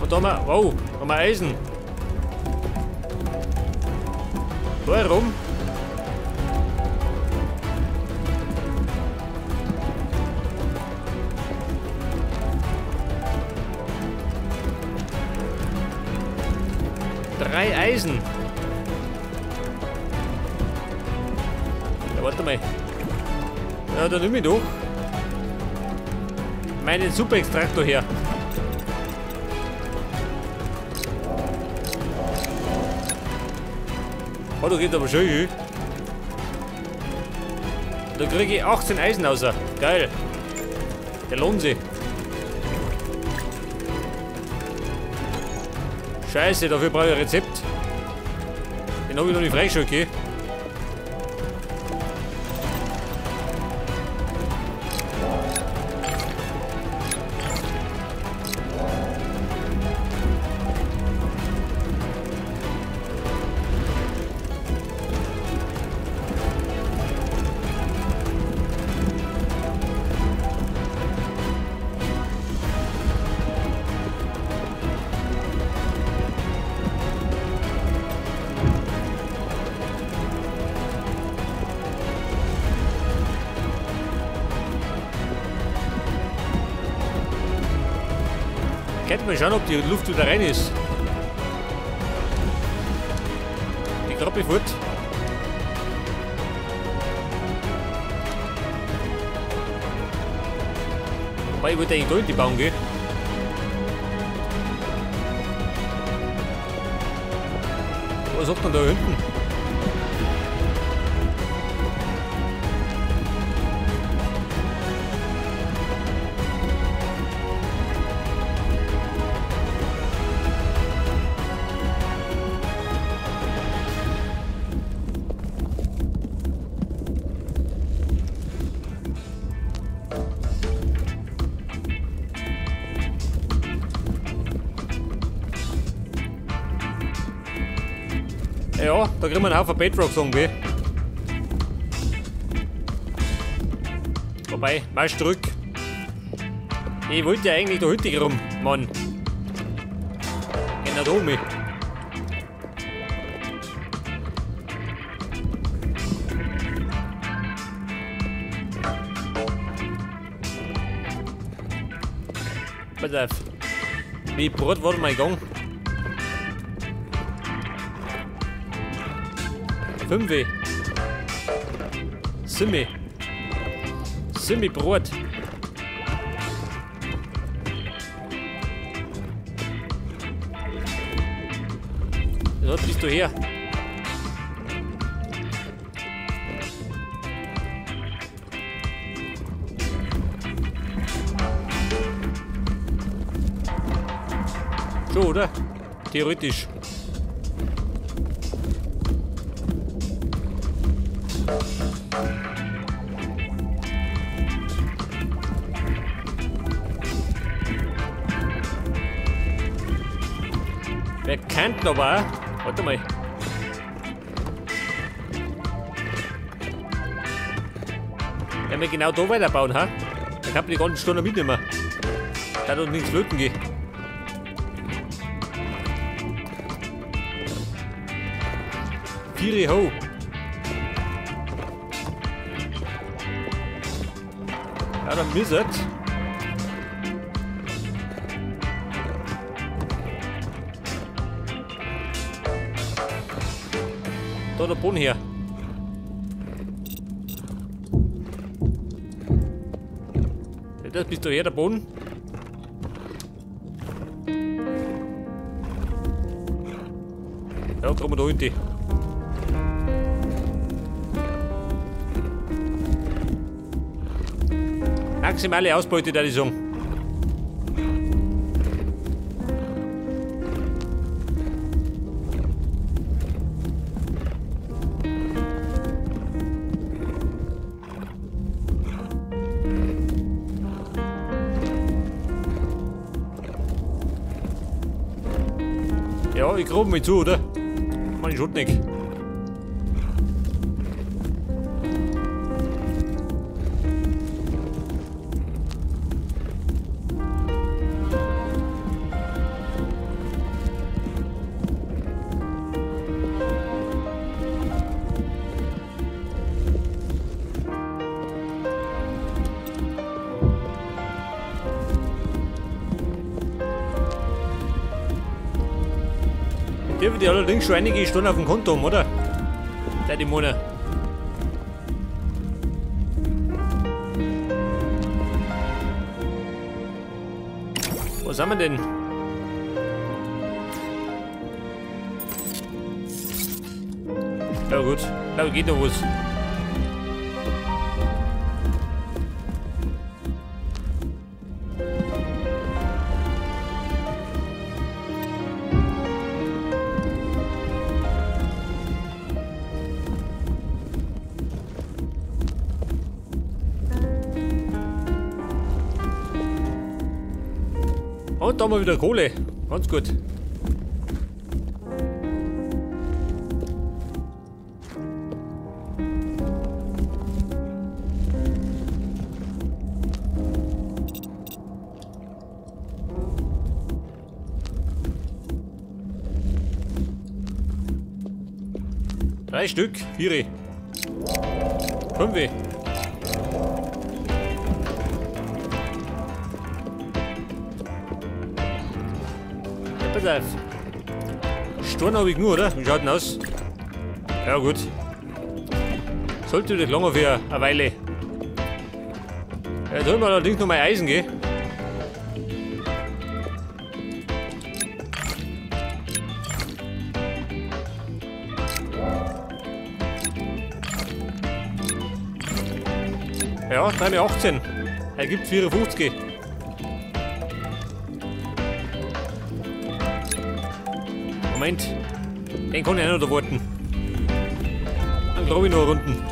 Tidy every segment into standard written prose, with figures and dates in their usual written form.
Und da haben wir, wow, haben wir Eisen. Da herum. Drei Eisen. Ja, warte mal. Ja, dann nimm ich doch meinen Super-Extraktor her. Oh, da geht aber schön. Da kriege ich 18 Eisen raus. Geil. Der lohnt sich. Scheiße, dafür brauche ich ein Rezept. Den habe ich noch nicht freigeschaltet, okay? Könnte mal schauen, ob die Luft wieder rein ist. Die Krappe fort. Wobei, ich wollte eigentlich da in die Baum gehen. Was hat denn da hinten? Ja, da kriegen wir einen Haufen Bedrocks irgendwie. Wobei, Marsch zurück. Ich wollte ja eigentlich da hinten rum, Mann. Genau da oben. Pass auf. Wie Brot war mein Gang? 5. Simmi. Simmi Brot. So, bist du her. So, oder? Theoretisch. Wer kennt noch aber? Warte mal. Wenn wir genau da weiterbauen, ha? Dann kann man die ganzen Stunden mitnehmen. Da hat nichts flöten gehen. Viere ho. Ja, dann misset. Da der Boden her. Das bist du her, der Boden. Ja, kommen wir da hinten. Maximale Ausbeute, da die sagen. Ja, ich grabe mich zu, oder? Mann, ich nicht. Dürfen die allerdings schon einige Stunden auf dem Konto haben, oder? Seit dem Monat. Was haben wir denn? Ja gut, da geht noch was. Und da haben wir wieder Kohle. Ganz gut. Drei Stück, 4, 5. Pass auf. Stein habe ich nur, oder? Wie schaut denn aus? Ja gut. Sollte das lange für eine Weile. Jetzt holen wir allerdings noch mal Eisen, gell? Ja, 3,18. Ergibt 54. Moment, den kann ich auch noch da warten. Dann glaube ich noch eine Runden.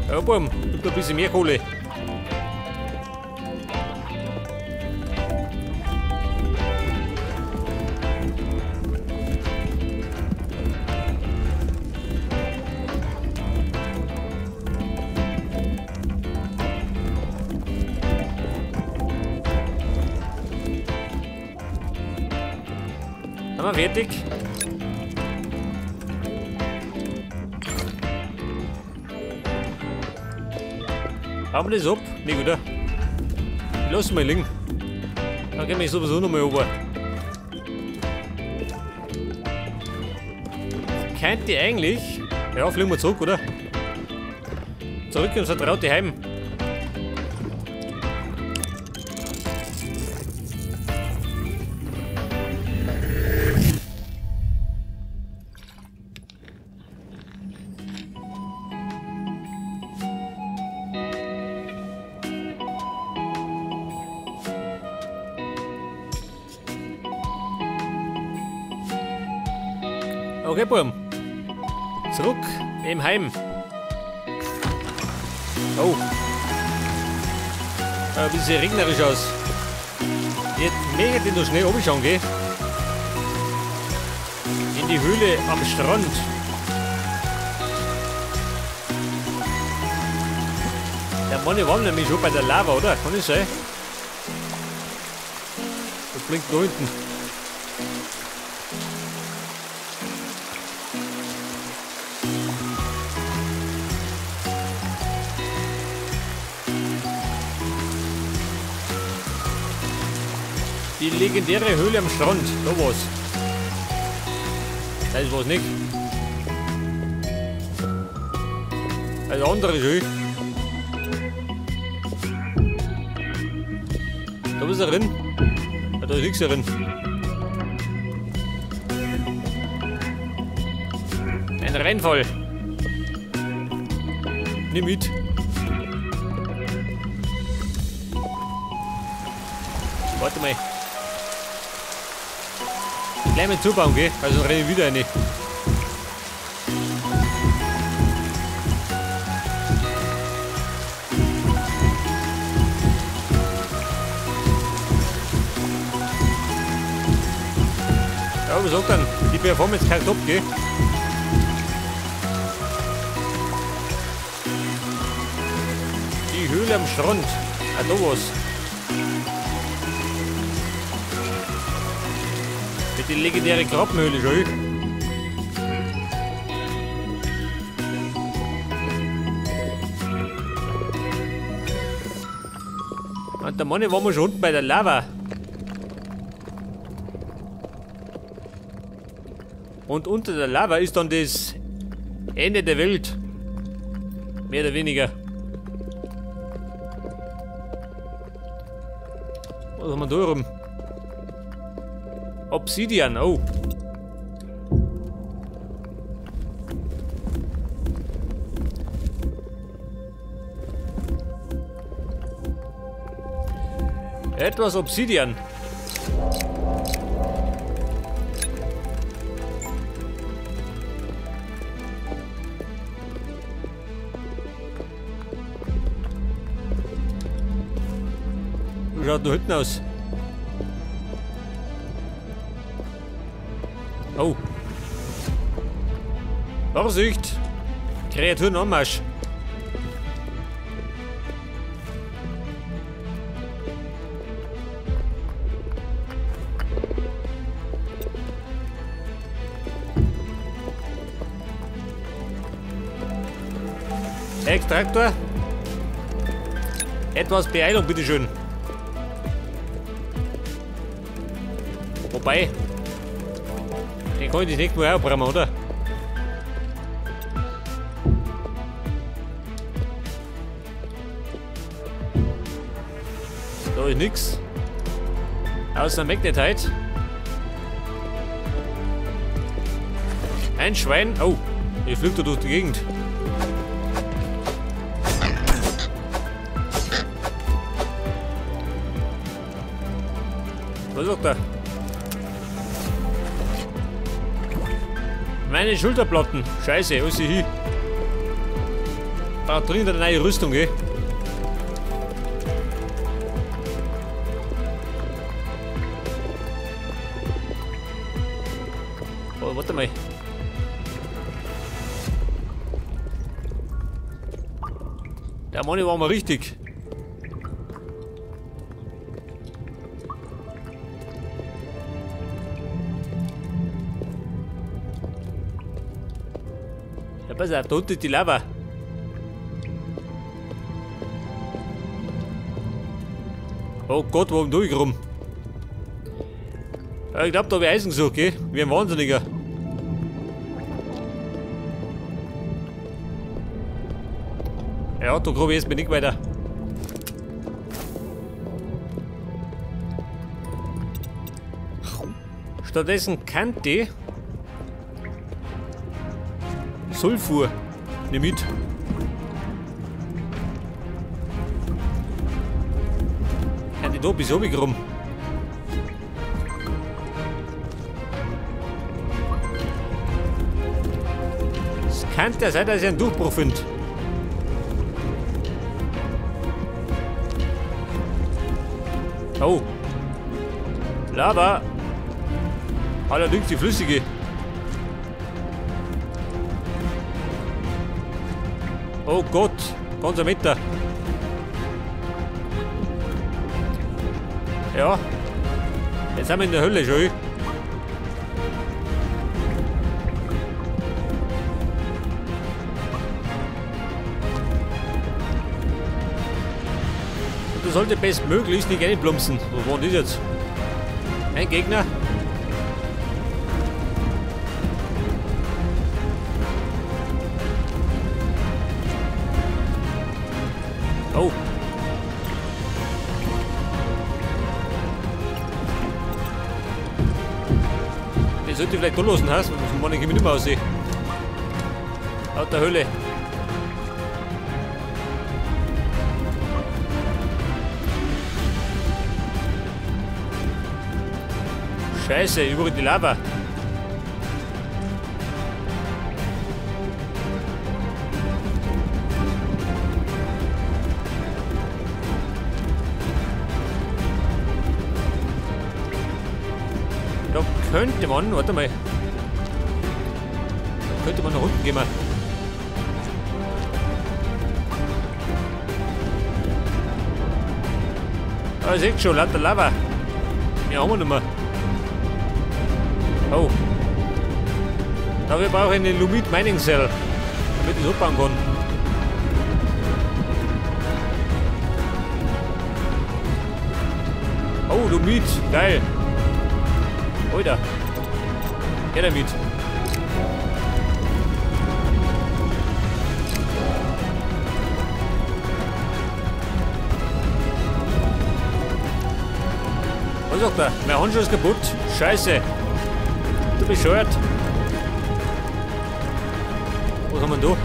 Ja, Buam, gibt ein bisschen mehr Kohle. Haben wir fertig? Haben wir das ab? Nicht, oder? Lass mal liegen. Dann gehen wir sowieso noch mal runter. Könnte eigentlich. Ja, fliegen wir zurück, oder? Zurück ins vertraute Heim. Okay, Burm. Zurück im Heim. Oh. Ein bisschen regnerisch aus. Jetzt möchte ich noch schnell runterschauen, gell? In die Höhle am Strand. Der Mann war nämlich schon bei der Lava, oder? Kann das sein? Das blinkt da hinten. Die legendäre Höhle am Strand, da war's. Das war's nicht. Also andere Höhle. Da ist er drin. Ja, da ist nichts drin. Ein Reinfall. Nimm mit. Warte mal. Gleich mal zubauen, gell? Also renne ich wieder rein. Ja, was sagt dann? Die Performance kackt ab, gell? Die Höhle am Strand. Ah, da was. Die legendäre Krabbenhöhle schon. Und der Mann waren wir schon unten bei der Lava. Und unter der Lava ist dann das Ende der Welt. Mehr oder weniger. Was haben wir da rum? Obsidian, oh. Etwas Obsidian. Wie schaut da hinten aus? Oh. Vorsicht! Kreaturen Anmarsch! Extraktor. Etwas Beeilung, bitteschön. Wobei, den kann ich das nächste Mal auch brauchen, oder? Da ist nix. Außer Magnetite. Ein Schwein. Oh, ich fliege da durch die Gegend. Was sagt er? Meine Schulterplatten. Scheiße, alles hin. Braucht dringend eine neue Rüstung, gell? Oh, warte mal. Der Mann war mal richtig. Ja, pass auf, da unten ist die Lava. Oh Gott, warum tue ich rum? Ja, ich glaube, da habe ich Eisen gesucht, gell? Wie ein Wahnsinniger. Ja, da komme ich jetzt nicht weiter. Stattdessen Kante Sulfur. Nimm mit. Kann die da bis oben rum. Es kann ja sein, dass ich einen Durchbruch finde. Oh. Lava. Allerdings die flüssige. Oh Gott, ganz ein Meter. Ja, jetzt sind wir in der Hölle schon. Und das sollte bestmöglichst nicht reinplumpsen. Wo war denn das jetzt? Ein Gegner. Oh. Den sollte ich vielleicht da lassen, sonst muss ich mich nicht mehr aussehen. Laut der Hölle. Scheiße, überall die Lava. Da könnte man, warte mal, da könnte man nach unten gehen. Ah, seht schon, lauter Lava. Mehr haben wir nicht mehr. Oh. Da wir brauchen eine Lumit Mining Cell, damit ich es abbauen kann. Oh, du Miet. Geil. Alter. Her damit. Was sagt er? Mein Handschuh ist kaputt. Scheiße. Du bescheuert. Was haben wir denn da?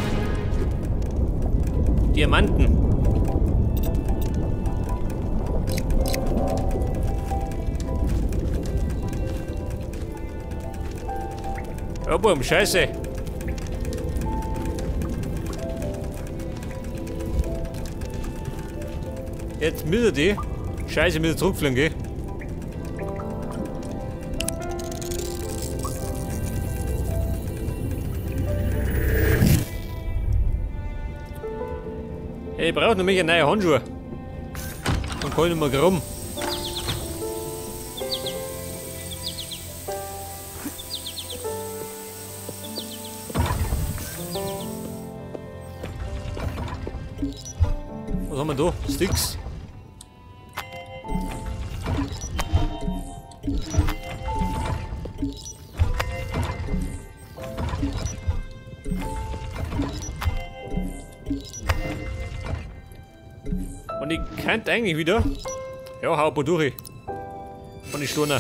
Diamanten. Ja, boom, Scheiße. Jetzt müssen die. Scheiße, müssen zurückfliegen, gell? Ich brauche nämlich eine neue Handschuhe. Dann kann ich nicht mehr rum. Was haben wir da? Sticks. Und ich könnte eigentlich wieder. Ja, hau ein durch. Von den Sturner.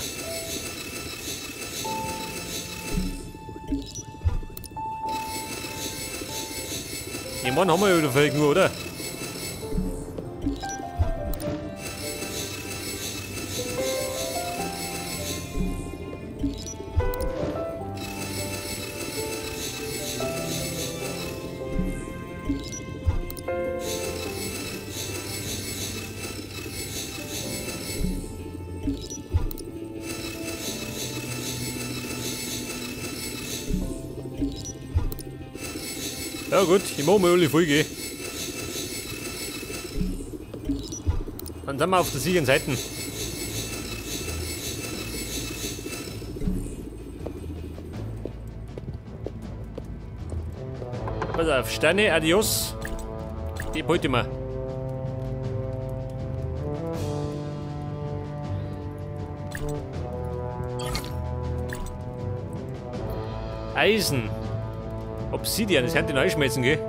Ich meine, haben wir ja wieder völlig nur, oder? Ja gut, ich mach mal alle voll, gell. Dann sind wir auf der sicheren Seite. Pass auf, Steine, adios. Die behalte ich mir. Eisen. Obsidian, das könnte ich neu schmelzen, gell?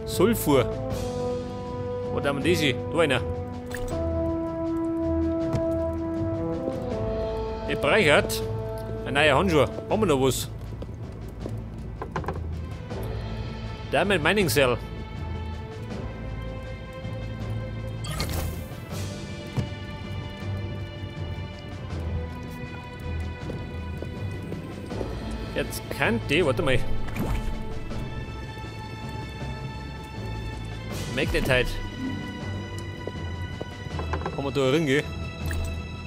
Sulfur. Oder haben wir diese? Da einer. Ich brauche ein neuer Handschuh. Haben wir noch was? Diamond Mining Cell. Jetzt kann die, warte mal. Magnetite. Kann man da rein gehen?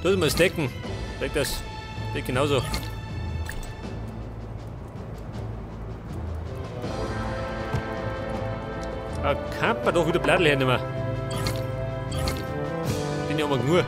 Da ist mal stacken. Steck das. Steck genauso. Da kann man doch wieder Bladel hernehmen. Den haben wir genug.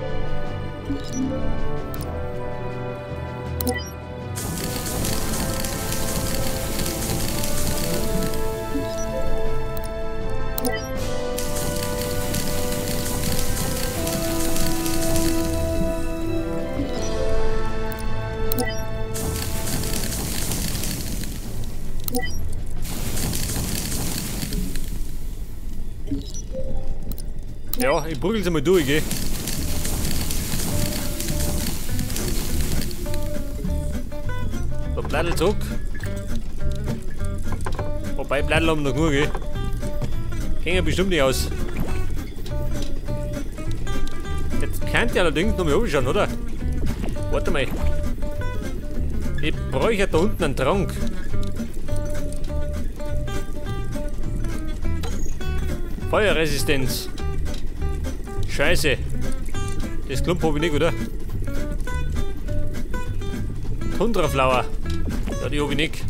Ja, ich prügel's einmal durch, gell? Da Bladel zurück. Wobei, Bladel haben wir noch genug, gell? Gehen ja bestimmt nicht aus. Jetzt könnt ihr allerdings noch mal anschauen, oder? Warte mal. Ich bräuchte ja da unten einen Trank. Feuerresistenz. Scheiße. Das Klump hab ich nicht, oder? Tundra Flower. Ja, die hab ich nicht.